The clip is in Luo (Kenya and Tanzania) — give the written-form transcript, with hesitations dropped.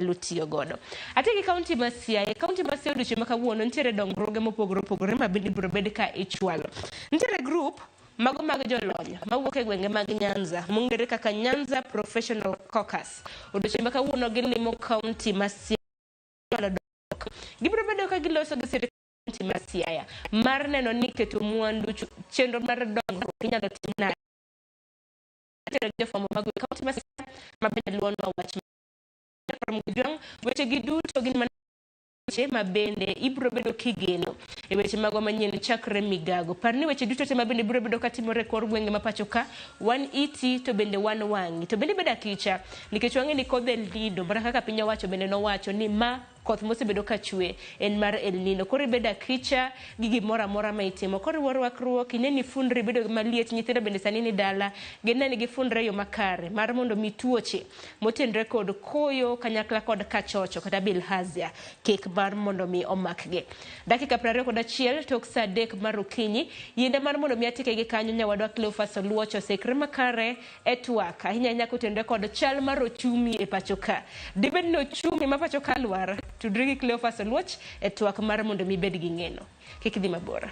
Nyalo tiyo godo. Ati gi kaunti ma Siaya, kaunti ma Siaya odiochieng' ma kawuono nitiere dongruoge mopogore opogore ma bende ibiro bed ka ichwalo. Nitiere group mago mag jolony mawuok e gwenge mag Nyanza mong'ere kaka Nyanza Professional Caucus. Odiochieng' ma kawuono gilimo kaunti ma Siaya dongruok. Gibiro bedo ka giloso gi sirkal kaunti ma Siaya mar neno ni keto mwandu chenro mar dongruok inyalo tim nade. Nitiere jofwambo mag kaunti ma Siaya ma bende luwonwa wach Ojwang', weche gi duto gin mana weche ma bende ibiro bedo kigeno e weche magwa manyien chakre migago. Par ni weche duto te ma bende biro bedo katimore e kor gwenge ma pacho ka, wan iti to bende wan wang'i. To bende ibedo akicha nikech wang'e ni kodh El Nino mana kaka piny owacho bende nowacho ni ma koth mosebedo ka chwe en mar El Nino. Koro ibedo akicha gi gimoro amora ma itimo. Koriwo rwakruok, ine ni ifundri ibedo maliet, nyithindo bende sani ni dala, gine ni gifundre e yo makare mar mondo mi tuoche motenre kod koyo kanyakla kod kachocho kata bilharzia kik mar mondo mi omakgi. Dakika 21 tok saa 3 mar okinyi, yienda mar mondo mi atike gi kanyo nyawadwa Cleophas Oluoch osekre makare e twak ahinya ahinya kotenre kod chal mar ochumi e pacho ka. Dibed ni ochumi ma pacho ka lwar? Tudri gi Cleophas Oluoch e twak mar mondo mi ibed gi ng'eno. Kik idhi mabor.